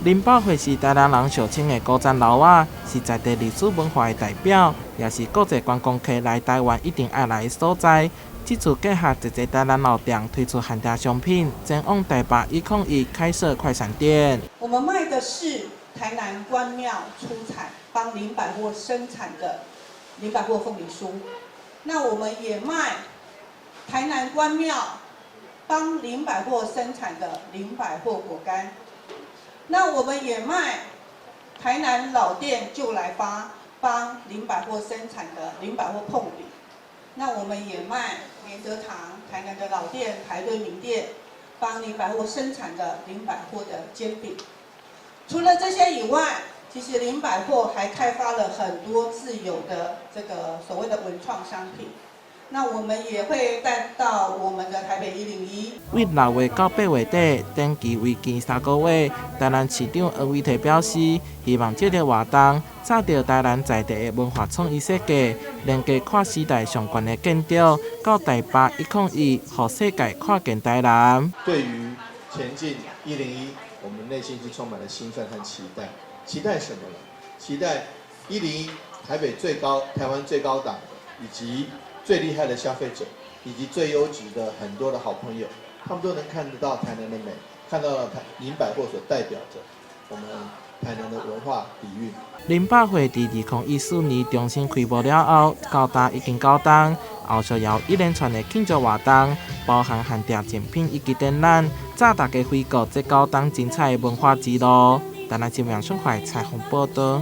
林百貨是台南人俗稱的古棧樓仔，是在地歷史文化的代表，也是國際觀光客來台灣一定愛來的所在。這次結合濟濟台南老店推出限定商品，前往台北101開設快閃店。我們賣的是台南關廟出產，幫林百貨生產的林百貨鳳梨酥。那我們也賣台南關廟幫林百貨生產的林百貨果乾。那我們也賣台南老店就來發幫林百貨生產的林百貨椪餅。那我們也賣連德堂台南的老店排隊名店幫林百貨生產的林百貨的煎餅。除了這些以外，其實林百貨還開發了很多自有的這個所謂的文創商品。那我們也會帶到我們的台北101。為6月到8月底，展期為期3個月。台南市長黃偉哲表示，希望這個活動紮著台南在地的文化創意設計，連結跨時代上懸的建築，到台北101，予世界看見台南。對於前進101，我們內心是充滿了興奮和期待。期待什麼呢？期待101台北最高、台灣最高檔以及最厲害的消費者，以及最優質的很多的好朋友，他們都能看得到台南的美，看到了台林百貨所代表着我們台南的文化底蘊。林百貨佇2014年重新開幕了後，到今已經9冬，後續有一連串的慶祝活動，包含限定贈品以及展覽，載大家回顧這9冬精彩的文化之路。台南新聞採訪報導。